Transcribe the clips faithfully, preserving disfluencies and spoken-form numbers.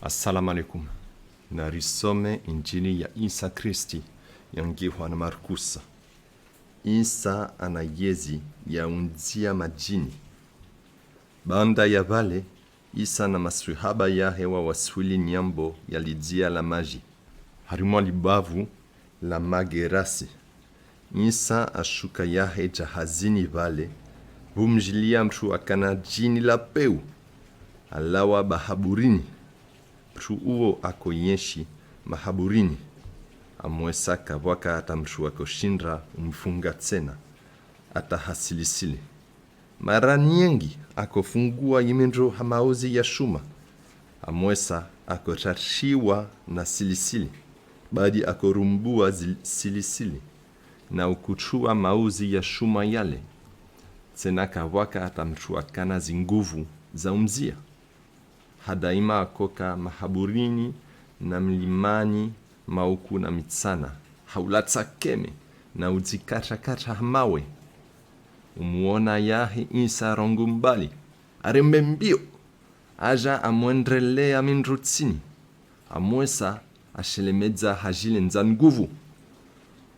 Assalamu alaikum. Narisome Injili ya Insa Kristi yangihwa na Markusa. Insa ana yezi ya undzia madjini. Baanda ya vale, Insa na maswihaba yahe wawaswili nyambo ya lidzia la madji, harimwa libavu la Magerasi. Insa ashuka yahe djahazini vale, vumdjilia mutru akana djini la peu, alawa bahaburini. Mutru uwo ako yenshi mahaburini. Amwesa kavwaka ata mutru akoshindra umfunga tsena, ata ha silisili. Mara nyengi akofungua yimindru ha mauzi ya shuma. Amwesa akotratriwa na silisili, badi akorumbua zi- silisili, na ukutrua mauzi ya shuma yale. Tsena kavwaka ata mutru akana zinguvu za umzia. Ha daima akoka mahaburini na mlimani mauku na mitsana, ha ulatsa keme na udzikatakata ha mawe. Umuona yahe Insa rangu mbali, areme mbio, aja amwendelea mindru tsini. Amwesa ashelemedza ha djile ndza nguvu: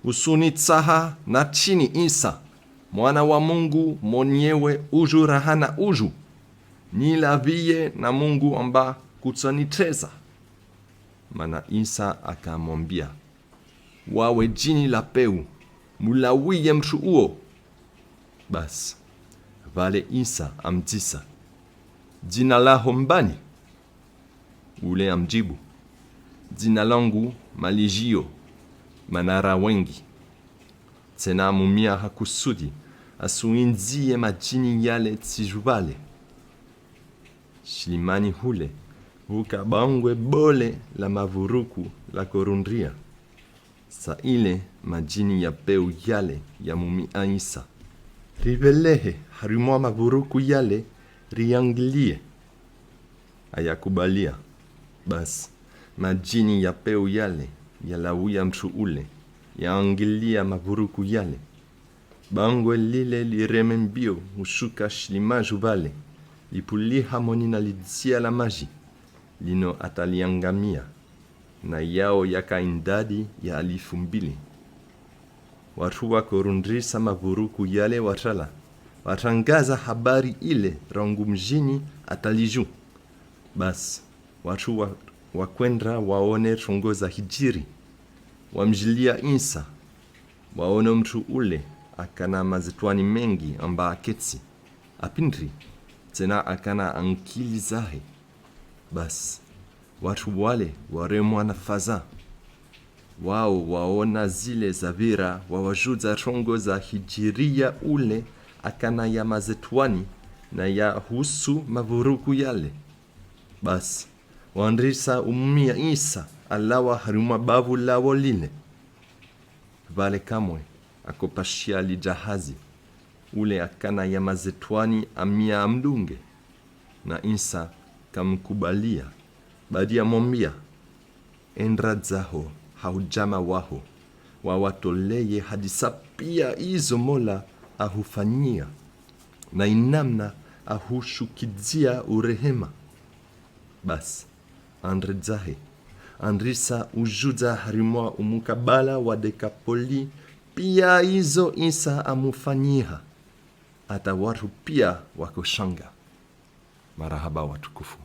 Usunitsaha na tsini, Insa, Mwana wa Mungu Monyewe Uju Rahana Uju. Nilaviye na Mungu amba kutsoniteza. Mana Insa akamwambia: Wawe djini la peu, mulawiye mutru uwo. Basi, vale Insa amudzisa: Dzina laho mbani? Ule amudjibu: Dzina langu Malijio, mana ra wengi. Tsena amumia ha kusudi asuindziye madjini yale tsidjuvale. Shilimani hule vuka bangwe bole la mavuruku lakorundria. Sa ile madjini ya peu yale yamumia Insa: Rivelehe harimwa mavuruku yale riyangiliye. Ayakubalia. Basi, madjini ya peu yale yalawia mutru ule, yaangilia mavuruku yale. Bangwe lile lireme mbio ushuka shilimani ju vale, lipuliha moni na lidzia la madji, lino ata liangamia, na yao yaka indadi ya alifu mbili. Watru wakorundrisa mavuruku yale watrala, watrangaza habari ile rangu mudjini ata liju. Basi, watru wa- wakwendra waone trongo zahidjiri. Wamudjilia Insa, waono mutru ule akana mazetwani mengi amba aketsi, apindri, tsena akana ankili zahe. Basi, watru wale waremwa na faza. Wao waona zile zavira, wawajudza trongo zahidjiria ule akana ya mazetwani na yahusu mavuruku yale. Basi, wandrisa umumia Insa alawa harimwa bavu lawo lile. Vale kamwe akopashia lidjahazi, ule akana ya mazetwani amia amudunge. Na Insa kamukubalia, badi amwambia: Endra dzaho ha udjama waho, wawatoleye hadisa pia izo Mola ahufanyia, na inamna ahushukidzia urehema. Basi, andre dzahe, andrisa ujudza harimwa umukabala wa Dekapoli pia izo Insa amufanyiha. Ata watru pia wakoshanga. Marahaba watukufu.